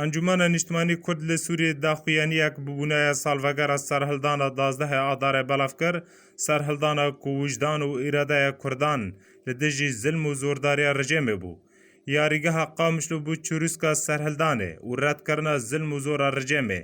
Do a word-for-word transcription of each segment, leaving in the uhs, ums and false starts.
Encûmena Niştimanî Kurd li Sûriyê daxuyaniyek bi bûnaya salvegera serhildana duwazdehê Adarê belav kir, serhildana ku wijdan û îradeya Kurdan li dijî zilm û zordariya rejêmê bû. Yarîgeha Qamişlo bû çirûska serhildanê û redkirina zilm û zora rejêmê.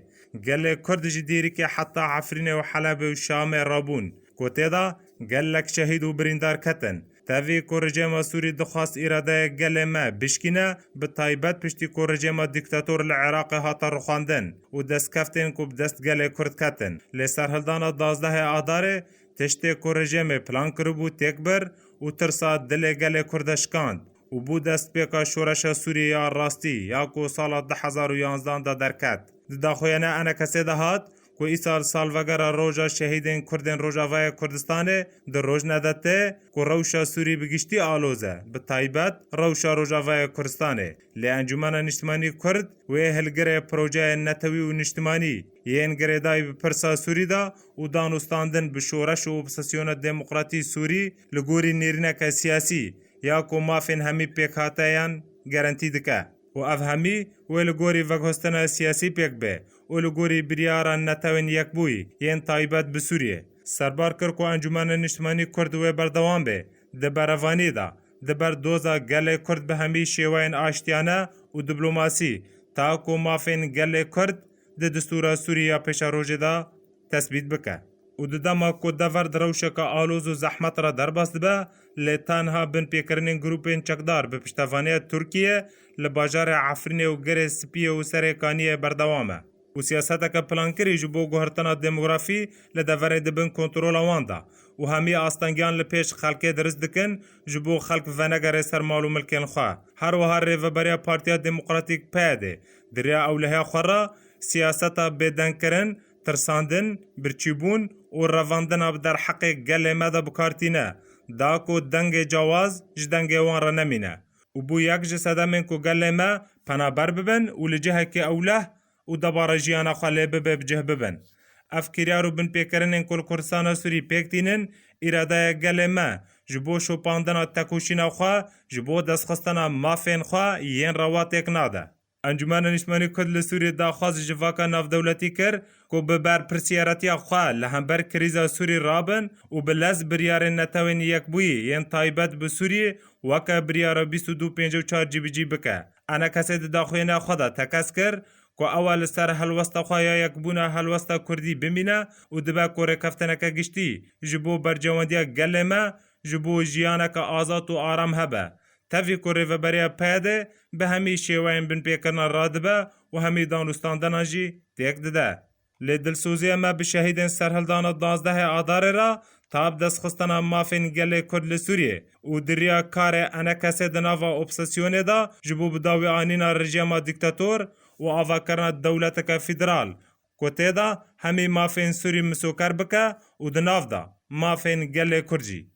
Gelê Kurd ji Dîrikê heta Efrînê û Helebê û Şamê rabûn, ku tê de gelek şehîd û birîndar ketin. Tevî ku rejêma Sûrî dixwast îradeya gelê me bişkîne, bi taybet piştî ku rejêma dîktator li Iraqê hate rûxandin û destkeftên ku bi dest gelê Kurd ketin. Lê serhildana duwazdehê Adarê tiştê ku rejêmê plan kiribû têk bir û tirsa dilê gelê Kurd de şikand û bû destpêka şoreşa Sûriyê ya rastî ya ku sala du hezar û yanzdan de derket. Di daxuyana ENKSê de hat ku îsal salvegera roja şehîdên Kurdên Rojavayê Kurdistanê di rojne de tê ku rewşa Sûrî bi giştî aloz e, bi taybet rewşa Rojavayê Kurdistanê. Lê Encûmena Niştimanî Kurd wê hilgirê projeyên netewî û niştimanî yên girêdayî bi pirsa Sûrî de û danûstandin bi şoreş û opozîsyona demokratî Sûrî li gorî nêrîneke siyasî ya ku mafên hemî pêkhateyan gerentî dike û ev hemî wê li gorî veguhestina siyasî pêk bê û li gorî biryara Netewên Yekbûyî yên taybet bi Sûriyê. Serbar kir ku Encûmena Niştimanî Kurd wê berdewam bê di berevanî de, di ber doza gelê Kurd bi hemî şêweyên aştiyane û diplomasî, ta ku mafên gelê Kurd di distûra Sûrî ya pêşerojê de tesbît bike. Û di dema ku dever di rewşeke aloz û zehmet re derbas dibe, lê tenha binpêkirinên grûpên çekdar bi piştevaniya Tirkiyê li bajarê Efrînê û Girê Spiyê û Serê Kaniyê berdewam e. Û siyaseteke plankirî ji bo guhertina demografî li deverê di bin kontrola wan de û hemî astengiyan li pêş xelkê dirist dikin, ji bo xelk venegere ser mal û milkên xwe. Her wiha rêveberiya Partiya Demokratîk, P Y D, di rêya ewlehiya xwe re siyaseta bêdengkirin, tirsandin, birçîbûn û revandina bi derheqê gelê me de bi kar tîne, da ku dengê cewaz ji dengê wan re nemîne û bû yek ji sedemên ku gelê me penaber bibin û li cihekî ewleh û debara jiyana xwe lê bibe bi cih bibin. Ev kiryar û binpêkirinên ku li Kurdistana Sûrî pêk tînin, îradeya gelê me ji bo şopandina tekoşîna xwe, ji bo destxistina mafên xwe yên rewa têk nade. Encûmena Niştimanî Kurd li Sûriyê daxwaz ji civaka navdewletî kir ku bi berpirsiyaretiya xwe li hember krîza Sûrî rabin û bi lez biryarên Netewên Yekbûyî yên taybet bi Sûriyê weke biryara bîst û du pêncî û çar cîbicî bike. ENKSê di daxuyaniya xwe de tekez kir ku ew e li ser helwesta xwe ya yekbûna helwesta Kurdî bimîne û dibe ku rêkeftineke giştî ji bo berjewendiya gelê me, ji bo jiyaneke azad û aram hebe. Tevî ku rêveberiya P Y D bi hemî şêweyên binpêkirina radibe û hemî danûstandinan jî têk dide. Lê dilsoziya me bi şehîdên serhildana duwazdehê Adarê re, ta bi destxistina mafên gelê Kurd li Sûriyê û di riya karê ENKSê di nava opozîsyonê de ji bo bi dawî anîna rejîma dîktator û avakirina dewleteke federal, ku tê de hemî mafên Sûrî misoker bike û di nav de mafên gelê Kurd jî.